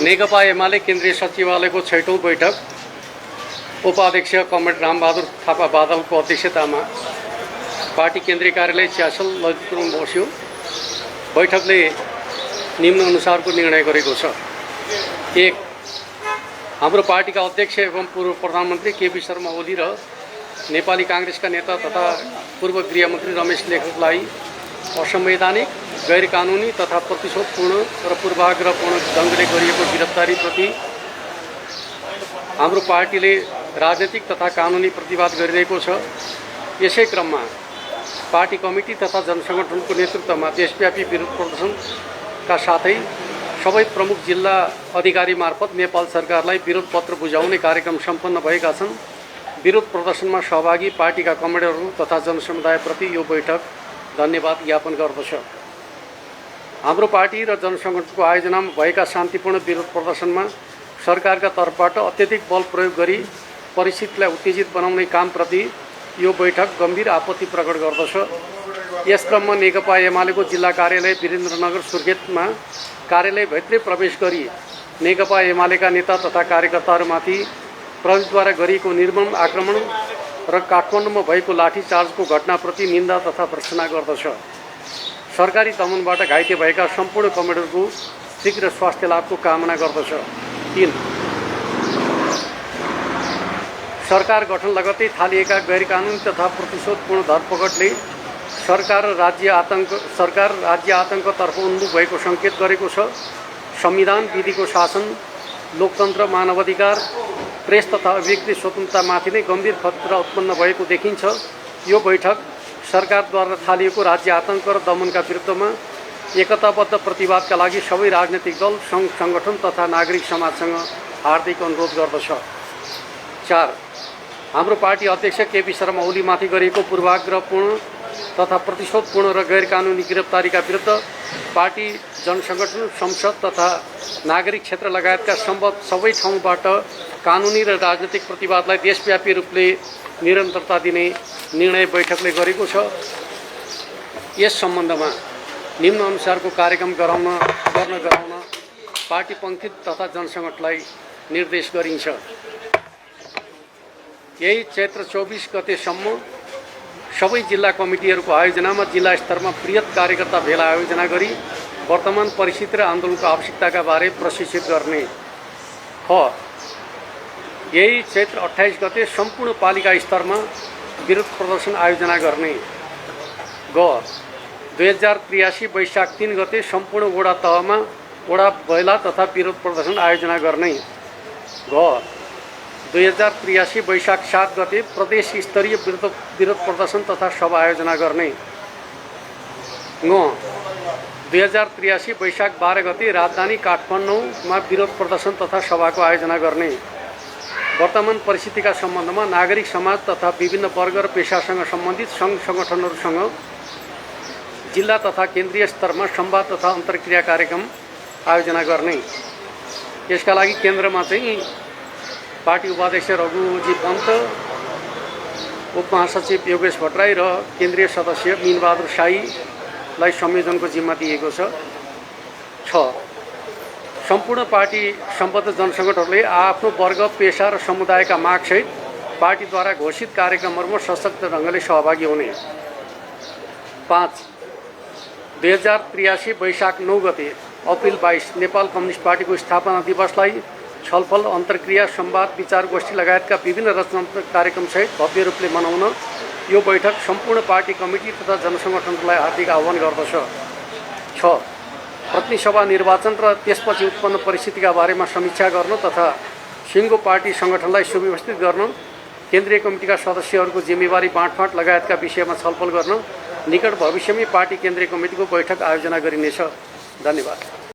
नेकपा एमाले केन्द्रीय सचिवालयको 6औं बैठक उपाध्यक्ष कमरेड रामबहादुर थापा बादलको अध्यक्षतामा पार्टी केन्द्रीय कार्यालय च्यासल ललितपुरमा बस्यो। बैठकले निम्न अनुसारको निर्णय गरेको छ। 1. हाम्रो पार्टीका अध्यक्ष एवं पूर्व प्रधानमन्त्री केपी शर्मा ओली र नेपाली कांग्रेसका नेता तथा पूर्व गृहमन्त्री रमेश लेखकलाई असंवैधानिक, गैरकानुनी तथा प्रतिशोधपूर्ण र पूर्वाग्रहपूर्ण ढङ्गले गरिएको गिरफ्तारीप्रति हाम्रो पार्टीले राजनीतिक तथा कानुनी प्रतिवाद गरिरहेको छ। यसै क्रममा पार्टी कमिटी तथा जनसङ्गठनको नेतृत्वमा देशव्यापी विरोध प्रदर्शनका साथै सबै प्रमुख जिल्ला अधिकारी मार्फत नेपाल सरकारलाई विरोध पत्र बुझाउने कार्यक्रम सम्पन्न भएका छन्। विरोध प्रदर्शनमा सहभागी पार्टीका कमेडरहरू तथा जनसमुदायप्रति यो बैठक धन्यवाद ज्ञापन गर्दछ। हाम्रो पार्टी र जनसङ्गठनको आयोजनामा भएका शान्तिपूर्ण विरोध प्रदर्शनमा सरकारका तर्फबाट अत्यधिक बल प्रयोग गरी परिस्थितिलाई उत्तेजित बनाउने कामप्रति यो बैठक गम्भीर आपत्ति प्रकट गर्दछ। यस क्रममा नेकपा एमालेको जिल्ला कार्यालय वीरेन्द्रनगर सुर्खेतमा कार्यालयभित्रै प्रवेश गरी नेकपा एमालेका नेता तथा कार्यकर्ताहरूमाथि प्रहरीद्वारा गरिएको निर्मम आक्रमण र काठमाडौँमा भएको लाठीचार्जको घटनाप्रति निन्दा तथा भर्त्सना गर्दछ। सरकारी दमनबाट घाइते भएका सम्पूर्ण कमेडरको शीघ्र स्वास्थ्य लाभको कामना गर्दछ। 3. सरकार गठन लगत्तै थालिएका गैरकानुनी तथा प्रतिशोधपूर्ण धरपकडले सरकार राज्य आतङ्कतर्फ उन्मुख भएको सङ्केत गरेको छ। संविधान, विधिको शासन, लोकतन्त्र, मानवाधिकार, प्रेस तथा अभिव्यक्ति स्वतन्त्रतामाथि नै गम्भीर खतरा उत्पन्न भएको देखिन्छ। यो बैठक सरकारद्वारा थालिएको राज्य आतङ्क र दमनका विरुद्धमा एकताबद्ध प्रतिवादका लागि सबै राजनैतिक दल, सङ्घ सङ्गठन तथा नागरिक समाजसँग हार्दिक अनुरोध गर्दछ। 4. हाम्रो पार्टी अध्यक्ष केपी शर्मा ओलीमाथि गरिएको पूर्वाग्रहपूर्ण तथा प्रतिशोधपूर्ण र गैरकानुनी गिरफ्तारीका विरुद्ध पार्टी, जनसङ्गठन, संसद तथा नागरिक क्षेत्र लगायतका सबै ठाउँबाट कानुनी र राजनीतिक प्रतिवादलाई देशव्यापी रूपले निरन्तरता दिने निर्णय बैठकले गरेको छ। यस सम्बन्धमा निम्न अनुसारको कार्यक्रम गर्न गराउन पार्टी पङ्क्ति तथा जनसङ्गठनलाई निर्देश गरिन्छ। यही चैत्र 24 गतेसम्म सबै जिल्ला कमिटीहरूको आयोजनामा जिल्ला स्तरमा बृहत कार्यकर्ता भेला आयोजना गरी वर्तमान परिस्थिति र आन्दोलनको आवश्यकताका बारे प्रशिक्षित गर्ने। यही चैत्र 28 गते सम्पूर्ण पालिका स्तरमा विरोध प्रदर्शन आयोजना गर्ने। 2083 वैशाख 3 गते सम्पूर्ण वडा तहमा वडा भेला तथा विरोध प्रदर्शन आयोजना गर्ने। 2083 वैशाख 7 गते प्रदेश स्तरीय विरोध प्रदर्शन तथा सभा आयोजना गर्ने। 2083 वैशाख 12 गते राजधानी काठमाडौँमा विरोध प्रदर्शन तथा सभाको आयोजना गर्ने। वर्तमान परिस्थितिका सम्बन्धमा नागरिक समाज तथा विभिन्न वर्ग र पेसासँग सम्बन्धित सङ्घ सङ्गठनहरूसँग जिल्ला तथा केन्द्रीय स्तरमा संवाद तथा अन्तर्क्रिया कार्यक्रम आयोजना गर्ने। यसका लागि केन्द्रमा चाहिँ पार्टी उपाध्यक्ष रघुजी पन्त, उपमहासचिव योगेश भट्टराई र केन्द्रीय सदस्य मीनबहादुर शाहीलाई संयोजनको जिम्मा दिएको छ। 6. सम्पूर्ण पार्टी सम्बद्ध जनसङ्गठनहरूले आफ्नो वर्ग, पेशा र समुदायका मागसहित पार्टीद्वारा घोषित कार्यक्रमहरूमा सशक्त ढङ्गले सहभागी हुने। 5. 2083 वैशाख 9 गते अप्रिल 22 नेपाल कम्युनिस्ट पार्टीको स्थापना दिवसलाई छलफल, अन्तर्क्रिया, संवाद, विचार गोष्ठी लगायतका विभिन्न रचनात्मक कार्यक्रमसहित भव्य रूपले मनाउन यो बैठक सम्पूर्ण पार्टी कमिटी तथा जनसङ्गठनलाई हार्दिक आह्वान गर्दछ। 6. प्रतिनिधि सभा निर्वाचन र त्यसपछि उत्पन्न परिस्थितिका बारेमा समीक्षा गर्न तथा सिङ्गो पार्टी सङ्गठनलाई सुव्यवस्थित गर्न केन्द्रीय कमिटीका सदस्यहरूको जिम्मेवारी बाँडफाँड लगायतका विषयमा छलफल गर्न निकट भविष्यमै पार्टी केन्द्रीय कमिटीको बैठक आयोजना गरिनेछ। धन्यवाद।